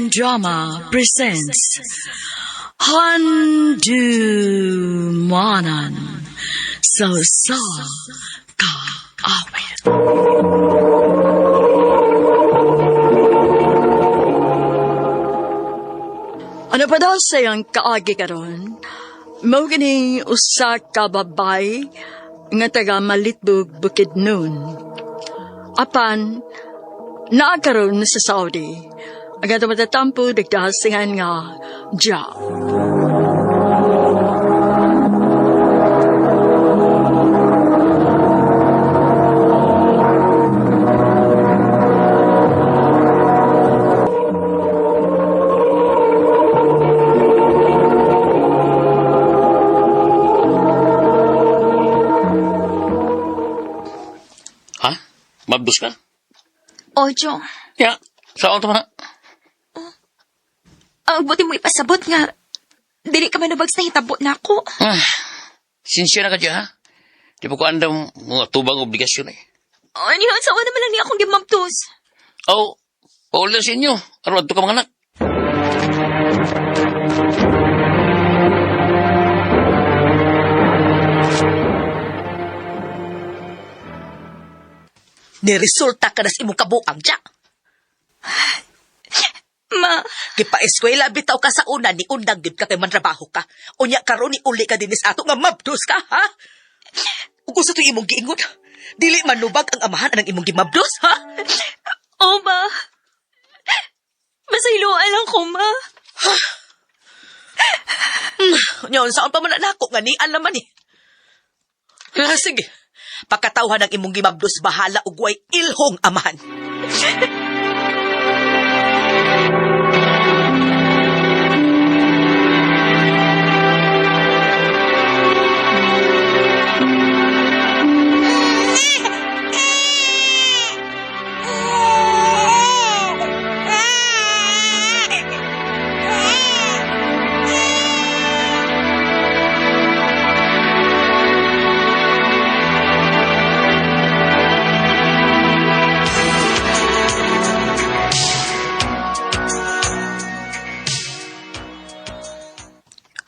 and Drama presents Handumanan sa Usa Ka Awit. Ano pa daw sa iyang kaagi karon? Mao gini usa ka babay nga taga Malitbog, Bukidnon. Apan naa karon sa Saudi. Ang atong matatampo nagdasingan nga Ja. Ha? Mabdos ka? Ojo, Ya, saan to na? ang buti mo ipasabot nga. Dili ka manubag sa hitabo na ako. Ah, sinsya na ka dyan, ha? Di pa ko andam mga tubang obligasyon eh. Ano yun? Sa naman lang niya akong gimamtos. Oh, all na sa inyo. Aron adto ka mga anak. Niresulta ka na sa imong kabuang, Jack. Ma, Gipa-eskwela bitaw ka sa una ni undang gid ka kay mantrabaho ka. Unya karon ni uli ka dinis ato nga mabdos ka, ha? Ug unsa to imong giingon? Dili manubag ang amahan anang imong gimabdos, ha? oh ma. Masayloan lang ko, ma. Unya unsaon pa man na nako nga ni naman eh. Ah, sige. Pagkatawhan ang imong gimabdos bahala og way ilhong amahan.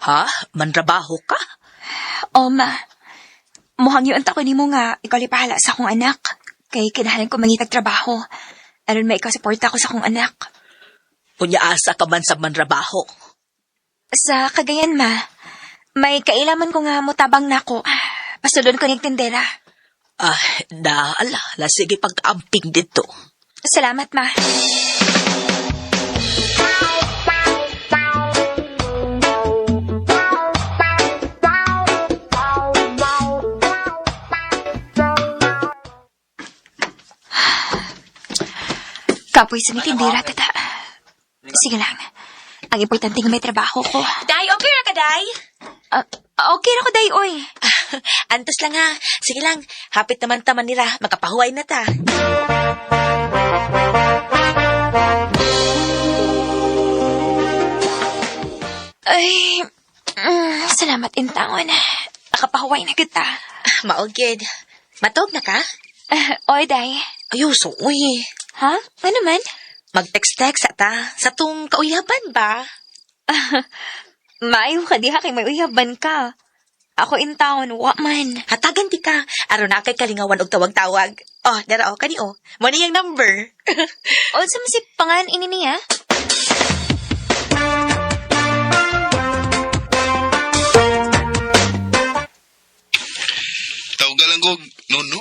Ha? Mantrabaho ka? Oh, ma. Mukhang yun ko nimo nga ikaw ipahala sa akong anak. Kay kinahanglan ko mangitag trabaho. Aron may ikaw suporta ko sa akong anak. Unya asa ka man sa mantrabaho. Sa Cagayan, ma. May kailaman ko nga motabang nako. Pasulon ko ning tindera. Ah, naala, la sige pag-amping dito. Salamat, ma. Kapoy sa ni tindera, tata. Sige lang. Ang importante nga may trabaho ko. Day, okay ra ka, Day? Ah, okay ra ko, day, oy. Antos lang ha. Sige lang, hapit naman ta Manila. Makapahuway na ta. Ay, salamat intaon. Nakapahuway na kita. Maugid. Matog na ka? Ah, oy, day. Ayaw, so uy. Ha? Ano man? Mag-text-text sa ta. Sa tong kauyaban ba? Maayo ka diha kay may uyaban ka. Ako in town, wa man. Hatagan di ka. Aron na kay kalingawan og tawag-tawag. Oh, dara oh, kani oh. Mo ni yang number. Unsa man si pangalan ini niya? Tawagan lang ko, nono.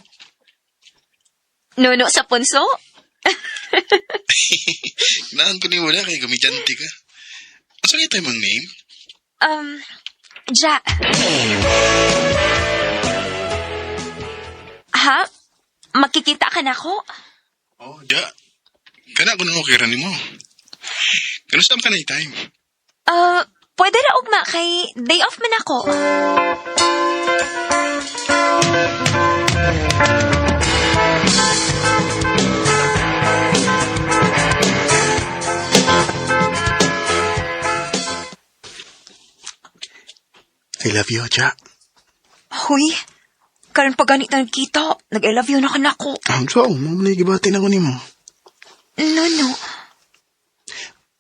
Nuno sa punso? Naan ko ni wala kay komedyante ka. Asa kaya tayo mang name? Um, Ja. Ha? Makikita ka na ako? Oh, ja. Kana ko na okay ra nimo. Kanusta man ka na time? Pwede ra ugma kay day off man ako. I love you, ja. Huy, karon pa ganit na nagkita. Nag-I love you na ka nako. So, mo na gibati na ko nimo. No, no.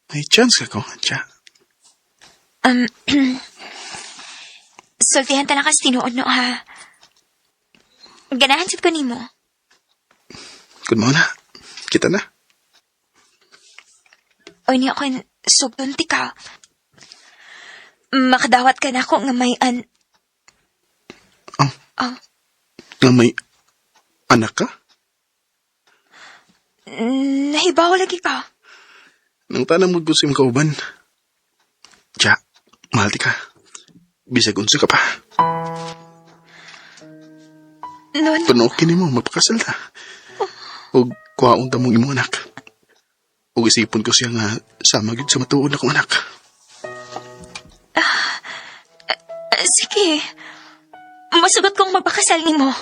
May chance ka ko, Cha. Sultihan ta lang kas tinuod no ha. Ganahan sad ko nimo. Good mo na. Kita na. O niya kun sugdon ti ka. Makadawat ka na ako nga may an... Oh. Oh. Nga may anak ka? Nahibaw lagi ka. Nang tanang mo gusto imong kauban. Cha, mahal ti ka. Bisag unsa ka pa. Nun, Pero okay nimo, magpakasal ta. Og kuhaon ta mong imong anak. Og isipon ko siya nga sama gyud sa matuod akong anak. sige. Masugot kong mapakasal nimo.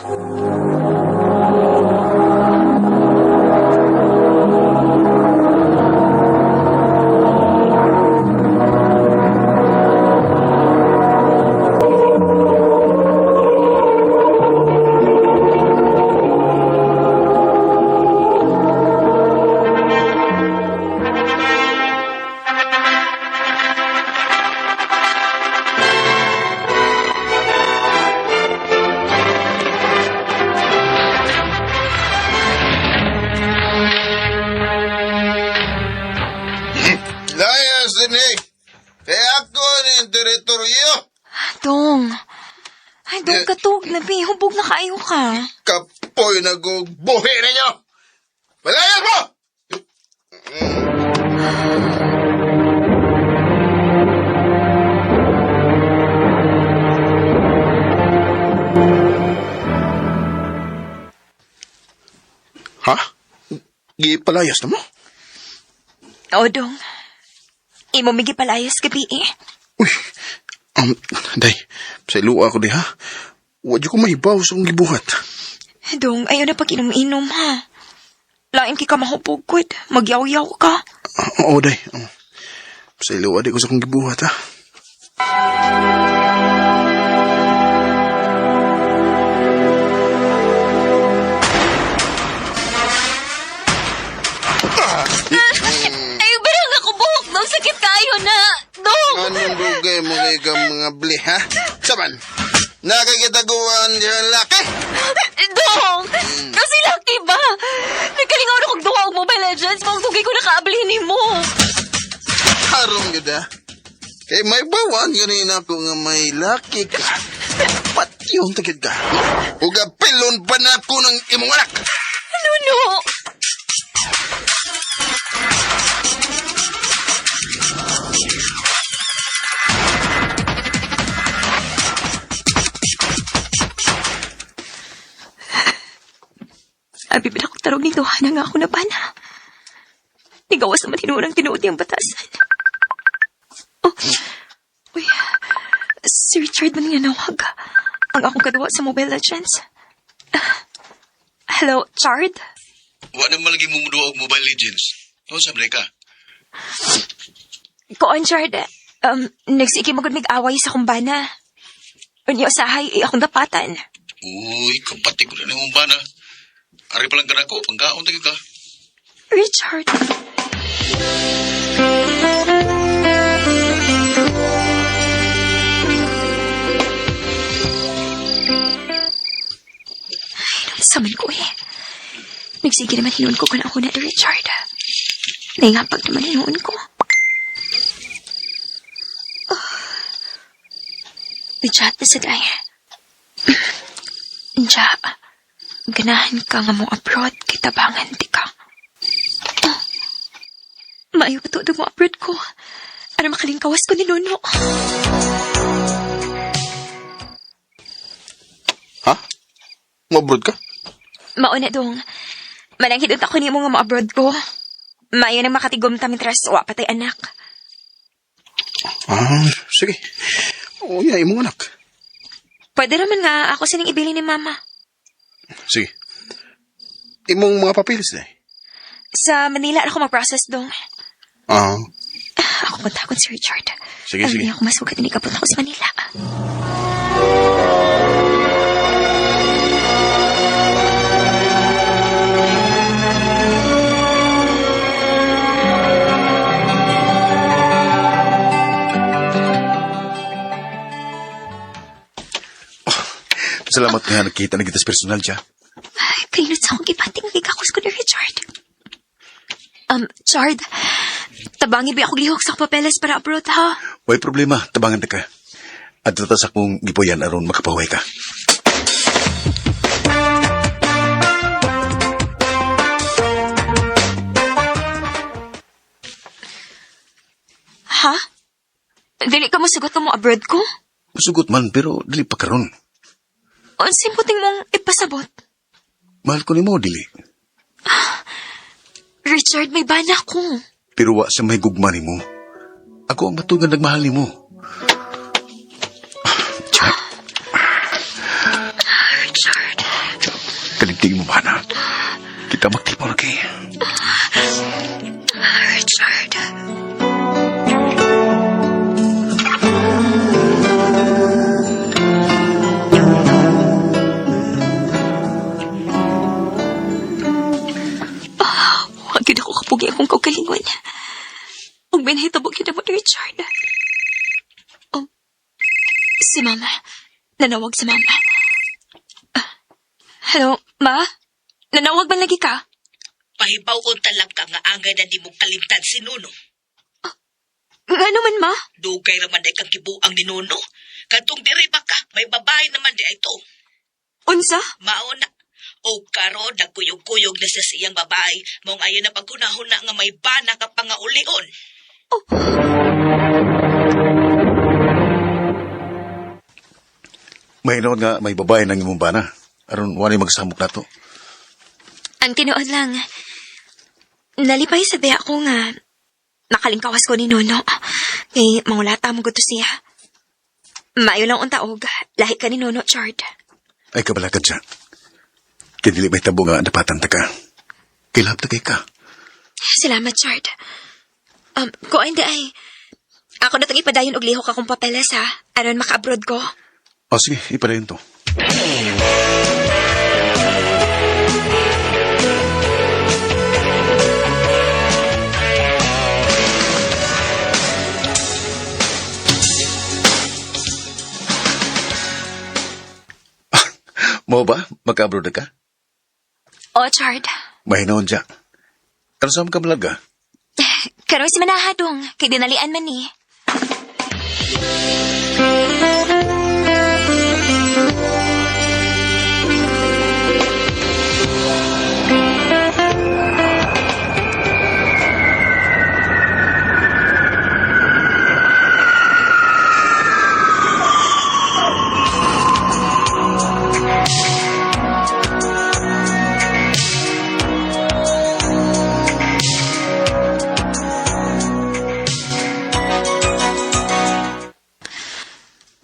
Layas din eh. Kaya ako ni teritoryo. Dong. Ay, dong, katug na, bi. Hubog na kaayo ka. Kapoy na gubuhi ninyo. Malayas mo! Ha? Gipalayas na mo? O, dong. Imo migi palayas gabi eh. Uy, day, sa iluwa ko di ha. Wa ko mahibaw sa akong gibuhat. Dong, ayaw na pag inom-inom ha. Lain kay ka mahubog, good. Magyaw-yaw ka. Ah, oo, day. Oo. Sa iluwa di ko sa akong gibuhat ha. Ay, barang ako buhok, dong. Sakit kayo na. Dong! Anong dugay mo kay ka mga bli, ha? Saban, nakakitaguan yung laki. Dong! Kasi laki ba? Nagkalingaw na kong duha og Mobile Legends. Mong dugay ko nakaabli ni mo. Harong yun, ha? Kay may bawan ganina ko nga may laki ka. Patyon tagid ka. Uga pilon pa na ako ng imong anak. Nuno! Abi ba akong tarog ni Duhana nga ako na bana? Nigawas naman tinuod ang tinuod niyang batasan. Oh, uy, si Richard man nga nawag. Ang akong kaduwa sa Mobile Legends. Ah, hello, Chard? Wa na malagi mo muduha og Mobile Legends. O sa ka? Koon, Chard. Nagsige magud mig-away sa kumbana. Unya usahay, eh, akong dapatan. Uy, kapatid ko na nimong bana. Ari pa lang ka nako, pangkaon tagid ka. Richard. Ay, saman ko eh. Nagsige naman hinuon ko kung ako na ni Richard. Naingapag naman hinuon ko. Oh. Richard, na sad ay. Nja, ganahan ka nga mo abroad, kitabangan di ka. Maayo pa to mo abroad ko. Ano makalingkawas ko ni Nuno? Ha? Mo-abroad ka? Mauna dong. Mananghidot ako nimo nga mo-abroad ko. Maayo na makatigom ta mitras wa patay anak. Ah, sige. Oo, yeah, imong anak. Pwede naman nga ako sining ibili ni Mama. Sige. Imong mga papilis day. Sa Manila ako mag-process dong. Ah, Ako kontakon si Richard. Sige, Alam sige. niya ako masugat ni kapot ako sa Manila. Salamat nga nakita na kita sa personal siya. Ay, kainot sa akong gibati nga gikakos ko ni Richard. Chard, tabangi ba ako lihok sa akong papeles para abroad, ha? Way problema, tabangan ta ka. At sa akong gipuyan aron makapahuway ka. Ha? Dili ka mo sugot ka mo abroad ko? Musugot man pero dili pa karon. Unsay puting mong ipasabot? Mahal ko nimo dili. Richard, may bana ko. Pero wa sa may gugma nimo. Ako ang matugan nagmahal nimo. Tiyak, Richard. kaligtig mo ba na? Kita magtipon kay. Richard. Ah, Huwag yun ako kapugi akong kaugalingon. Huwag binahitabo yun mo ni Richard. Oh, si Mama. Nanawag si Mama. Ah, hello, Ma? Nanawag man lagi ka? Pahibaw unta lang ka nga angay na di mo kalimtan si Nuno. Ano man, Ma? Dugay raman day kang kibuang ni Nuno. Katong diri ba ka, may babae naman di ay to. Unsa? Mao na. O karon nagkuyog-kuyog na siya sa iyang babae, mao ayon na paghunahuna nga may bana ka pa nga ulion. May noon nga may babae nang imong bana. Aron wala magsamok nato. Ang tinuod lang, nalipay sa daya ko nga nakalingkawas ko ni Nono. Kay mangulata mo gusto siya. Maayo lang unta og lahi ka ni Nono, Chard. Ay kabalakad siya. Kaya dili may tabo nga dapatan ta ka. Kilab ta kay ka. Salamat, Chard. Kuan di ay, ako na itong ipadayon og lihok akong papeles ha, aron maka-abroad ko. O sige, ipadayon to. Mo ba? Maka-abroad na ka? O, Chard. Mahinoon siya. Pero saan ka malaga? Karon si Manahadong, kay dinalian man ni.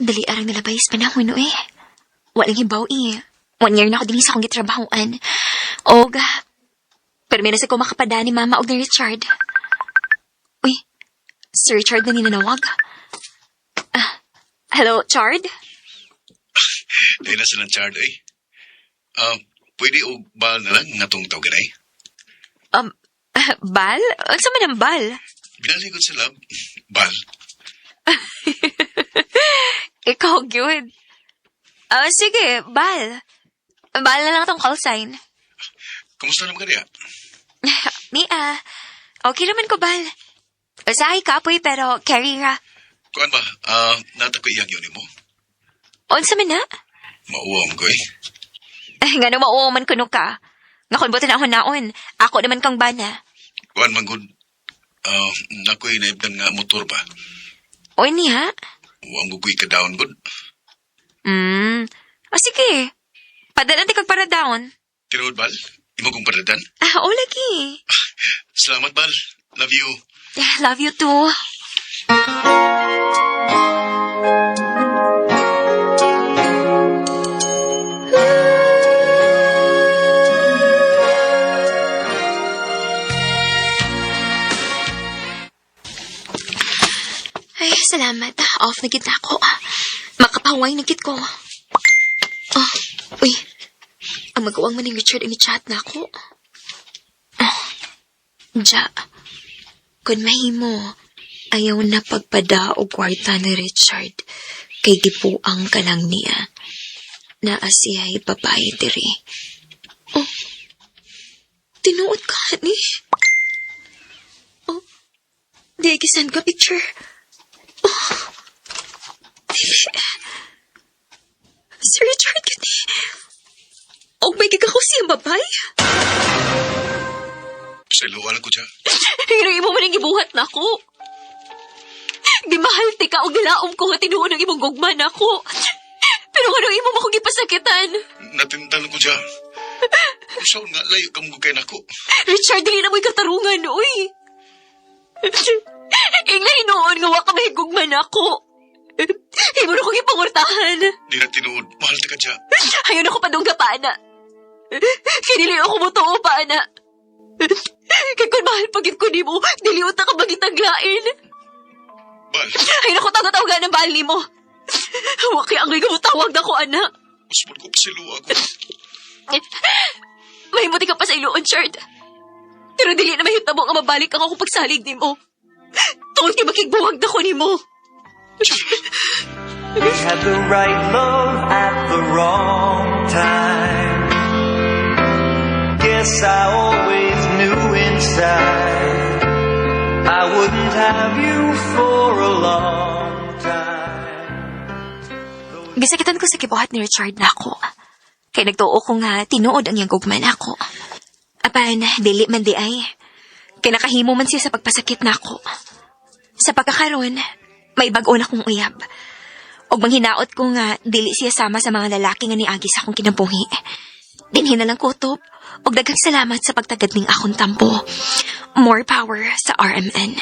Dali arang nilabay sa panahon no eh. Walang hibaw eh. 1 year na ako din sa akong gitrabahoan. Og, pero may nasa ko makapada ni Mama og ni Richard. Uy, si Richard na ninanawag. Ah, hello, Chard? Dahil na silang chard eh. Ah, pwede og bal na lang nga tong tawagan ay. Bal? Unsa man ang bal? Binalikod sa lab. Bal. Ikaw, gyud. Ah, sige, bal. Bal na lang tong call sign. Kumusta naman ka diya? Mia, okay naman ko, bal. Usahay ka, apoy, pero carry ra. Kuan ba? Ah, nata ko iyang yun mo. Unsa man na? Mauwa mo ko eh. Eh, nga nung mauwa man kuno ka. Nga kung buti na ako naon, ako naman kang bana. Kuan man gud. Ah, nakoy naibdan nga motor ba? Oy niya. Wa mo ko'y ka-down gud. O sige. Padalan ti kag para down. Tinuod bal? Imo kong padadan. Ah, o lagi. Salamat bal. Love you. Eh, love you too. Ay, salamat. Off na gid na ako. Makapahuway na gid ko. Oh, uy. Ang magawang man ni Richard ang chat na ako. Oh, ja. Kung mahimo, ayaw na pagpada o kwarta ni Richard kay gipuang ka lang niya. Naa siya'y babae diri. Oh, tinuod ka ni. Oh, di gi-send ka picture. Oh, dili. Si Richard gyud ni. Og may gigakaw siyang babae. Pasayloa lang ko siya. Pero imo man ang gibuhat nako. Gimahal ti ka og gilaom ko nga tinuod ang imong gugma nako. Pero nganong imo man ko gipasakitan? Natintal ko siya. Usaw nga, layo ka mo kay nako. Richard, dili na mo'y katarungan, uy. Ingna hinuon nga wa ka mahigugma nako. Imo na ko gipangurtahan. Di na tinuod. Mahal ta ka siya. Ayaw na ko padungga pa, ana. Kay dili ako motuo pa, ana. Kay kung mahal pa gyud ko nimo, dili unta ka magitaglain. Bal, Ayaw na ko tawag-tawagan ng bahal nimo. Wa kay angay ka motawag nako, ana. usbon ko pasayloa ko. Mahimo ka pasayloon, Chard. Pero dili na mahitabo nga mabalik ang akong pagsalig nimo. Tungod kay makigbuwag na ko nimo. We had the right love at the wrong time. Guess I always knew inside I wouldn't have you for a long time. Gisakitan ko sa gibuhat ni Richard nako. Kay nagtuo ko nga tinuod ang iyang gugma nako. Apan, dili man diay. Kay nakahimo man siya sa pagpasakit nako. Sa pagkakaron, may bag-o na kong uyab. Og manghinaot ko nga dili siya sama sa mga lalaki nga niagi sa akong kinabuhi. Dinhi na lang kutob, og daghang salamat sa pagtagad ning akong tampo. More power sa RMN.